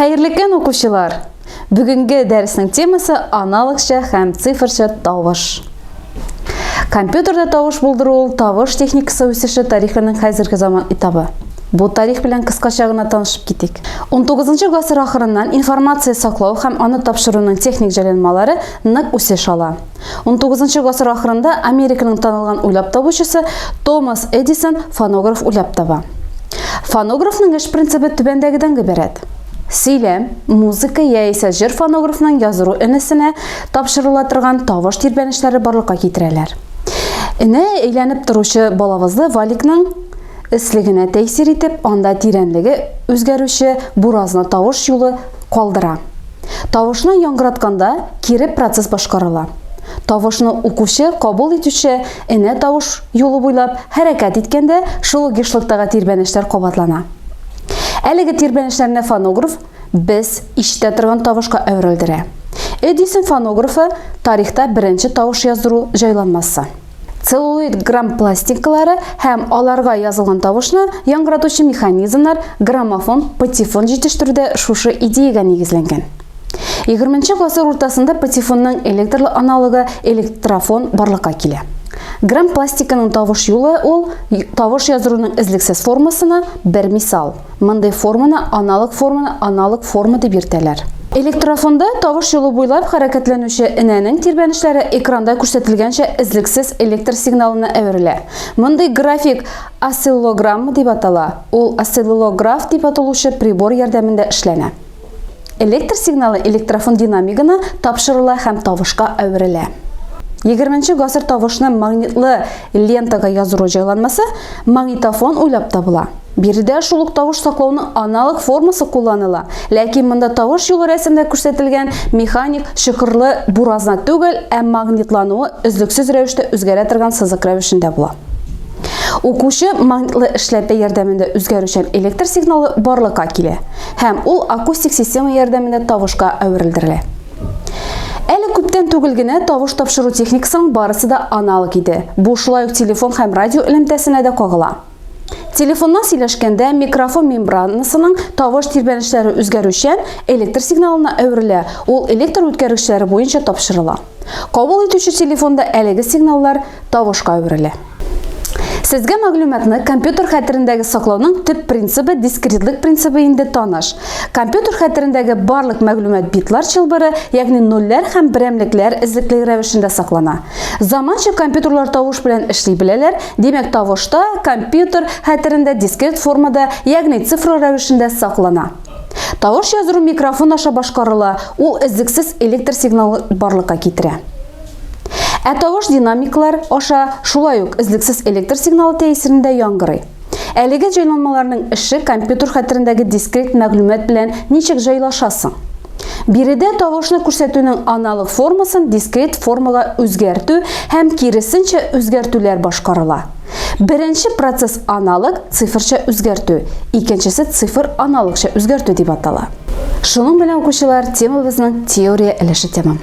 Хәерле көн, укучылар! Бүгенге дәреснең темасы аналогча һәм цифрча тавыш. Компьютерда тавыш булдыру ул тавыш техникасы үсеше тарихының хәзерге заман этабы. Бу тарих белән кыскача гына танышып китик. 19 гасыр ахырыннан информация саклау һәм аны тапшыруның техник җайланмалары нык үсеш ала. 19 гасыр ахырында Американың танылган уйлап табучысы Томас Эдисон фонограф уйлап таба. Фонографның эш принцибы түбәндәгедән гыйбарәт. Сөйләм, музыка яисә җыр фонографның яздыру энесенә тапшырыла торган тавыш тирбәнешләре барлыкка китерәләр. Энә әйләнеп торучы балавызлы валикның өслегенә тәэсир итеп, анда тирәнлеге үзгәрүче буразна тавыш юлы калдыра. Тавышны яңгыратканда кире процесс башкарыла. Тавышны укучы, кабул итүче энә тавыш юлы буйлап хәрәкәт иткәндә шул ук ешлыктагы тирбәнешләр кабатлана. Әлеге тирбәнешләрне фонограф без ишетә торган тавышка әверелдерә. Эдисон фонографы тарихта беренче тавыш яздыру җайланмасы. Целлулоид грампластинкалары һәм аларга язылган тавышны яңгыратучы механизмнар граммофон, патефон җитештерүдә шушы идеягә нигезләнгән. 20 гасыр уртасында патефонның электрлы аналогы электрофон барлыкка килә. Грампластиканың тавыш юлы ул тавыш яздыруның эзлексез формасына бер мисал. Мондый форманы аналог форманы аналог форма дип йөртәләр. Электрофонда тавыш юлы буйлап хәрәкәтләнүче энәнең тирбәнешләре экранда күрсәтелгәнчә эзлексез электр сигналына әверелә. Мондый график осциллограмма дип атала. Ул осциллограф дип аталучы прибор ярдәмендә эшләнә. Электр сигналы электрофон динамигына тапшырыла һәм тавышка әверелә. 20 гасыр тавышны магнитлы лентага яздыру җайланмасы магнитофон уйлап табыла. Биредә шул ук тавыш саклауның аналог формасы кулланыла, ләкин монда тавыш юлы рәсемдә күрсәтелгән механик чокырлы буразна түгел, ә магнитлануы өзлексез рәвештә үзгәрә торган сызык рәвешендә була. Укучы магнитлы эшләпә ярдәмендә үзгәрүчән электр сигналы барлыкка килә һәм ул акустик система ярдәмендә тавышка әверелдерелә. Әле күптән түгел генә тавыш тапшыру техникасының барысы да аналог иде. Бу шулай ук телефон һәм радио элемтәсенә дә кагыла. Телефоннан сөйләшкәндә микрофон мембранасының тавыш тирбәнешләре үзгәрүчән электр сигналына әверелә, ул электр үткәргечләре буенча тапшырыла. Кабул итүче телефонда әлеге сигналлар тавышка әверелә. Сезгә мәгълүматны компьютер хәтерендәге саклауның төп принцибы дискретлык принцибы инде таныш. Компьютер хәтерендәге барлык мәгълүмат битлар чылбыры, ягъни нольләр һәм берәмлекләр эзлекле рәвешендә саклана. Заманча компьютерлар тавыш белән эшли беләләр, димәк, тавыш та компьютер хәтерендә дискрет формада, ягъни цифра рәвешендә саклана. Тавыш яздыру микрофон аша башкарыла, ул эзлексез электр сигналы барлыкка китерә. Ә тавыш динамиклар аша шулай ук эзлексез электр сигналы тәэсирендә яңгырый. Әлеге җайланмаларның эше компьютер хәтерендәге дискрет мәгълүмат белән ничек җайлаша соң? Биредә тавышны күрсәтүнең аналог формасын дискрет формага үзгәртү һәм киресенчә үзгәртүләр башкарыла. Беренче процесс аналог цифрча үзгәртү, икенчесе цифр аналогча үзгәртү дип атала. Шуның белән, укучылар, темабызның теория өлеше тәмам.